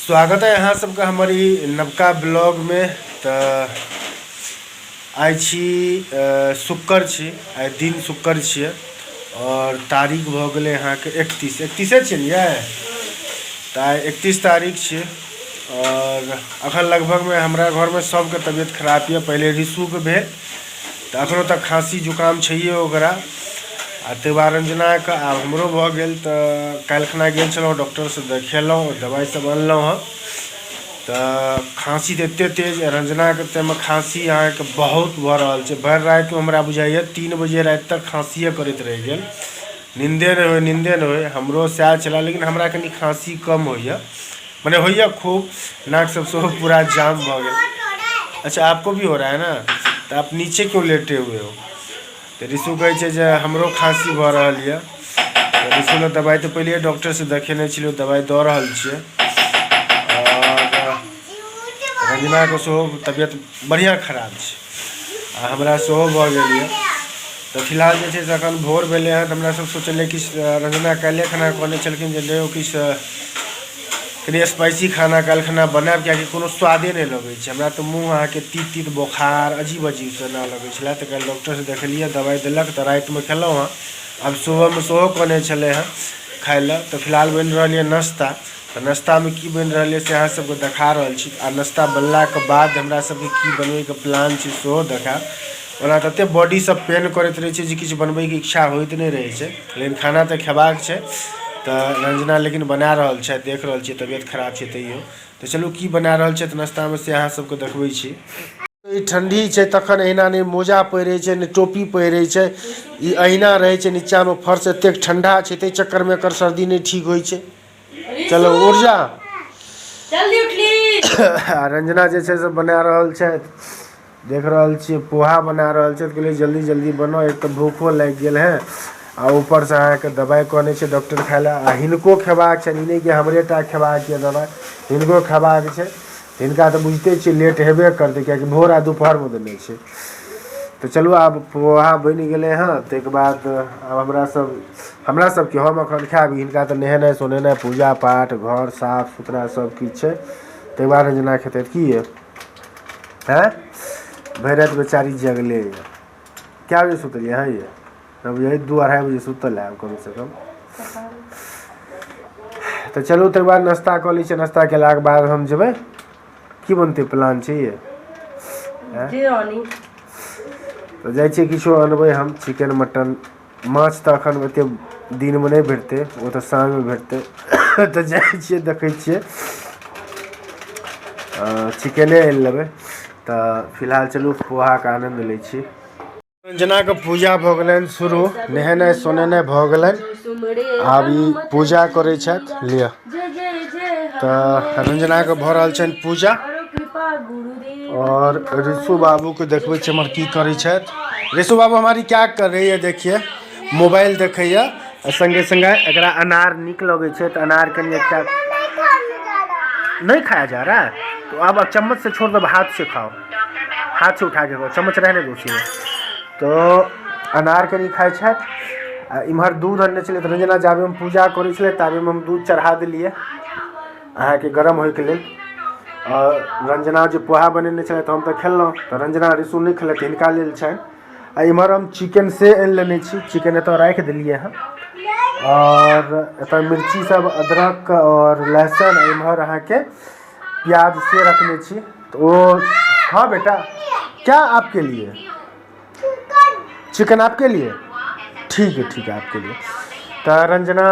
स्वागत है अहाँ सबके हमर ई नवका ब्लॉगमे। तऽ आइ छी शुक्र छी, आइ दिन शुक्र छियै आओर तारीख भऽ गेलै अहाँके 31, 31 छियै ने यै? तऽ आइ 31 तारीख छियै आओर अखन लगभगमे हमरा घरमे सबके तबियत खराब यऽ। पहिले ऋषुके भेल तऽ अखनो तक खाँसी जुकाम छैहे ओकरा, आ ताहि बाद रंजनाके, आब हमरो भऽ गेल। तऽ काल्हि खना गेल छलहुँ, डॉक्टरसँ देखेलहुँ, दबाइ सब अनलहुँ हँ। तऽ खाँसी तऽ एतेक तेज रंजनाके, ताहिमे खाँसी अहाँके बहुत भऽ रहल छै। भरि रातिमे हमरा बुझाइए 3 बजे राति तक खाँसिए करैत रहि गेल, नीन्दे नहि होइ, नीन्दे नहि होइ। हमरो सएह छलै, लेकिन हमरा कनि खाँसी कम होइए, मने होइए खूब, नाक सब सेहो पूरा जाम भऽ गेल। अच्छा आपको भी हो रहा है ना, तऽ आप नीचे क्यों लेटे हुए हो? तऽ ऋषु कहै छै जे हमरो खाँसी भऽ रहल यऽ। तऽ ऋषु लए दबाइ तऽ पहिले डॉक्टरसँ देखेने छलियै, दबाइ दऽ रहल छियै। आओर रंजनाके सेहो तबियत बढ़िआँ खराब छै आ हमरा सेहो भऽ गेल यऽ। तऽ फिलहाल जे छै से एखन भोर भेलै हँ, तऽ हमरा सब सोचलियै किछु, रंजना काल्हिए खना कहने छलखिन जे नहि किछु कनि स्पाइसी खाना काल्हि खना बनायब, किएकि कोनो स्वादे नहि लगै छै। हमरा तऽ मुँह अहाँके तीत तीत, बोखार अजीब अजीब जेना लगै छलै। तऽ काल्हि डॉक्टरसँ देखेलियै, दबाइ देलक, तऽ रातिमे खेलहुँ हँ। आब सुबहमे सेहो कहने छलै हँ खाइ लए। तऽ फिलहाल बनि रहल यऽ नाश्ता। तऽ नाश्तामे की बनि रहल यऽ से अहाँ सबके देखा रहल छी, आ नाश्ता बनलाके बाद हमरा सबके की बनबैके प्लान छै सेहो देखायब। ओना ततेक बॉडी सब पेन करैत रहै छै जे किछु बनबैके इच्छा होइत नहि रहै छै, लेकिन खाना तऽ खेबाक छै। तऽ रंजना लेकिन बना रहल छथि, देख रहल छियै तबियत खराब छै तैयो। तऽ चलू की बना रहल छथि नाश्तामे से अहाँ सबके देखबै छी। ई ठंडी छै तखन एहिना नहि मोजा पहिरै छै, नहि टोपी पहिरै छै, ई अहिना रहै छै नीचाँमे। फर्श एतेक ठंडा छै, ताहि चक्करमे एकर सर्दी नहि ठीक होइ छै। चलो उठ जा जल्दी उठली। आ रंजना जे छै से बना रहल छथि, देख रहल छियै पोहा बना रहल छथि। कहलियै जल्दी जल्दी बनाउ, एक तऽ भूखो लागि गेल है आ ऊपरसँ अहाँके दबाइ कहने छै डॉक्टर खाइ लए, आ हिनको खेबाक छनि। ई नहि कि हमरे टा खेबाक यऽ दबाइ, हिनको खेबाक छै। हिनका तऽ बुझिते छियै लेट हेबे करतै, किएकि भोर आ दुपहरमे देने छै। तऽ चलू आब पोहा बनि गेलै हँ। ताहिके बाद आब हमरा सब हमरा सबके हम एखन खायब, हिनका तऽ नहेनाइ सोनेनाइ, पूजा पाठ, घर साफ सुथरा सब किछु छै, ताहिके बाद जेना खेतै की यऽ। आँय भरि राति बेचारी जगले यऽ। कए बजे सुतलियै अहाँ ये? तब यही 2-2.5 बजे सुतल आयब कमसँ कम। तऽ चलू ताहिके बाद नाश्ता कऽ लै छियै। नाश्ता केलाके बाद हम जेबै, की बनतै प्लान छै ये? जे आनी। तऽ जाइ छियै किछो अनबै हम, चिकन मटन माछ तऽ एखन ओतेक दिनमे नहि भेटतै, ओ तऽ साँझमे भेटतै। तऽ जाइ छियै, देखै छियै, चिकने आनि लेबै। तऽ फिलहाल चलू पोहाके आनन्द लै छी। रंजनाके पूजा भऽ गेलनि शुरू, नहेनाइ सोनेनाइ भऽ गेलनि, आब ई पूजा करै छथि। लिअ, तऽ रंजनाके भऽ रहल छनि पूजा और ऋषु बाबू के देखबै छी हमर की करै छथि। ऋषु बाबू हमारी क्या कर रही है? देखिए, मोबाइल देखैया आ संगे संगे एकरा अनार नीक लगै छै, तऽ अनार कनि एकटा नहीं खाया जा रहा है तो अब चम्मच से छोड़ दो, हाथ से खाओ, हाथ से उठा के खाओ, चम्मच रहने दो उसी में। तो अनार कनि खाइ छथि आ इम्हर दूध अनने छलै, तऽ रंजना जाबेमे पूजा करै छलै ताबेमे हम दूध चढ़ा देलियै अहाँके गरम होइके लेल। आओर रंजना जे पोहा बनेने छलै तऽ हम तऽ खेलहुँ, तऽ रंजना ऋषु नहि खेलथि, हिनका लेल छनि। आ इम्हर हम चिकन से आनि लेने छी, चिकन एतऽ राखि देलियै हँ। आओर एतऽ मिर्ची सब, अदरक आओर लहसुन, इम्हर अहाँके प्याज से रखने छी। तऽ ओ हाँ बेटा, क्या आपके लिए चिकन? आपके लिए? ठीक है, ठीक है, आपके लिए। तऽ रंजना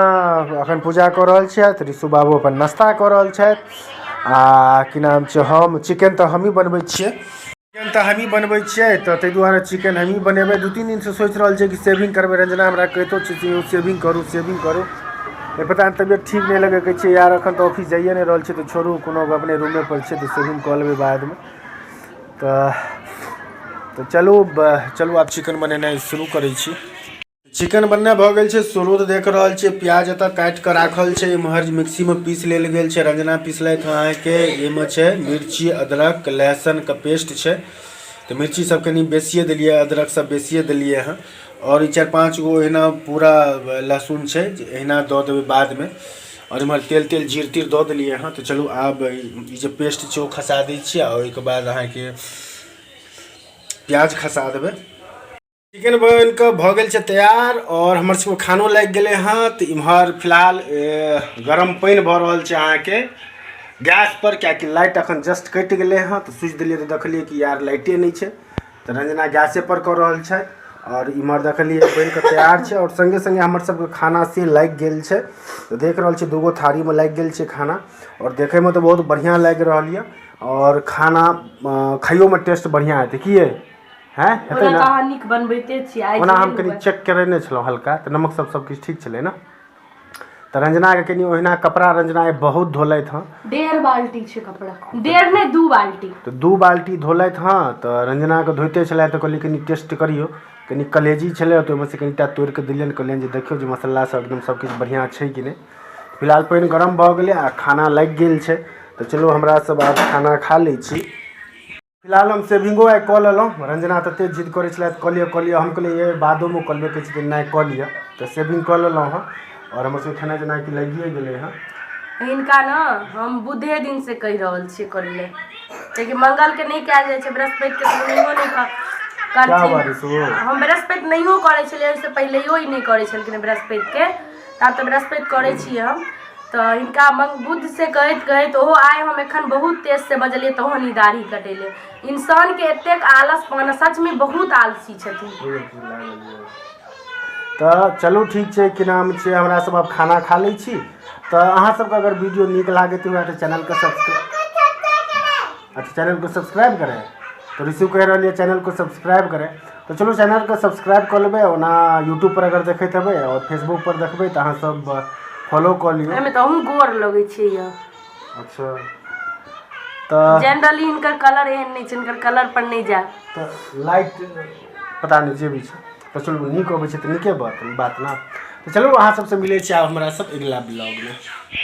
अखन पूजा कऽ रहल छथि, ऋषु बाबू अपन नाश्ता कऽ रहल छथि, आ की नाम छै, हम चिकन तऽ हमही बनबै छियै, चिकन तऽ हमही बनबै छियै, तऽ ताहि दुआरे चिकन हमही बनेबै। 2-3 दिनसँ सोचि रहल छियै कि सेविंग करबै। रंजना हमरा कहितो छै जे सेविंग करू, सेविंग करू, नहि पता नहि तबियत ठीक नहि लगै, कहै छियै यार एखन तऽ ऑफिस जाइए नहि रहल छियै, तऽ छोड़ू, कोनो गप नहि, रूमे पर छियै तऽ सेविंग कऽ लेबै बादमे। तऽ चलू चलू आब चिकन बनेनाइ शुरू करै छी। चिकन बननाइ भऽ गेल छै शुरू, तऽ देख रहल छियै प्याज एतऽ काटि कऽ राखल छै, इम्हर मिक्सीमे पीस लेल गेल छै, रंजना पिसलथि हँ अहाँके। एहिमे छै मिर्ची, अदरक, लहसुनके पेस्ट छै, तऽ मिर्ची सब कनि बेसिए देलियै, अदरक सब बेसिए देलियै हँ। आओर ई 4-5 गो एहिना पूरा लहसुन छै जे एहिना दऽ देबै बादमे। आओर इम्हर तेल तेल जीर तीर दऽ देलियै हँ। तऽ चलू आब ई जे पेस्ट छै ओ खसा दै छियै आ ओहिके बाद अहाँके प्याज खसा देबै। चिकन बनि कऽ भऽ गेल छै तैयार आओर हमर सबके खानो लागि गेलै हँ। तऽ इम्हर फिलहाल गरम पानि भऽ रहल छै अहाँके गैस पर, किएकि लाइट अखन जस्ट कटि गेलै हँ। तऽ स्विच देलियै तऽ देखलियै कि यार लाइटे नहि छै, तऽ रंजना गैसे पर कऽ रहल छथि। आओर इम्हर देखलियै बनि कऽ तैयार छै आओर सङ्गे सङ्गे हमर सबके खाना से लागि गेल छै। तऽ देख रहल छी दूगो थारीमे लागि गेल छै खाना आओर देखैमे तऽ बहुत बढ़िआँ लागि रहल यऽ आओर खाना खाइयोमे टेस्ट बढ़िआँ हेतै की यै? हैं हेतै ओना ने? तऽ अहाँ नीक बनबैते छी आइ। ओना हम कनि चेक करेने छलहुँ हल्का, तऽ नमक सब सब किछु ठीक छलै ने। तऽ रंजनाके कनि ओहिना कपड़ा रंजना आइ बहुत धोलथि हँ। 1.5 बाल्टी छै कपड़ा, 1.5 नहि 2 बाल्टी। तऽ 2 बाल्टी धोलथि हँ। तऽ रंजनाके धोइते छलथि तऽ कहलियै कनि टेस्ट करियौ। कनि कलेजी छलै तऽ ओहिमे से कनिटा तोड़िके देलियनि, कहलियनि जे देखियौ जे मसाला सब एकदम सब किछु बढ़िआँ छै कि नहि। फिलहाल पानि गरम भऽ गेलै आ खाना लागि गेल छै। तऽ चलू हमरा सब आब खाना खा लै छी। फिलहाल हम सेविंगो आइ कऽ लेलहुँ। रंजना तते जिद करै छलथि कऽ लिअ कऽ लिअ, हम कहलियै ये बादोमे कऽ लेबै, कहै छथिन नहि कऽ लिअ। तऽ सेविंग कऽ लेलहुँ हँ आओर हमर सबके खेनाइ जेनाकि लागिए गेलै हँ। हिनका ने हम बुधे दिन से कहि रहल छियै करै लए, कियाकि मंगलके नहि कयल जाइ छै, बृहस्पतिके तऽ नहियो नहि क्या करथिन। बात है? हम बृहस्पति नहियो करै छलियै, ओहिसँ पहिलैयो ई नहि करै छलखिन बृहस्पतिके, तऽ आब तऽ बृहस्पति करै छियै हम। तऽ हिनका बुध से कहैत कहैत ओहो आइ हम एखन बहुत तेजसँ बजलियै तहन ई दाढ़ी कटेलै। इंसानके एतेक आलसपन, सचमे बहुत आलसी छथिन। तऽ चलू ठीक छै, की नाम छै, हमरा सब आब खाना खा लै छी। तऽ अहाँ सबके अगर वीडियो नीक लागैत हुए तऽ चैनलके सब्सक्राइब, अच्छा चैनल को सब्सक्राइब करें। तो रिसीव कहि रहल यऽ चैनल को सब्सक्राइब करें। तऽ चलू चैनलके सब्सक्राइब कऽ लेबै। ओना यूट्यूब पर अगर देखैत हेबै आओर फेसबुक पर देखबै तऽ अहाँ सब फॉलो कऽ लियौ। एहिमे तऽ अहूँ गोर लगै छियै यऽ। अच्छा तऽ जनरली हिनकर कलर एहन नहि छै, हिनकर कलर पर नहि जायब। तऽ लाइट पता नहि जे भी छै। तऽ चलू नीक अबै छै तऽ नीके बात बात ने। तऽ चलू अहाँ सबसँ मिलै छी आब हमरा सब अगिला ब्लॉगमे।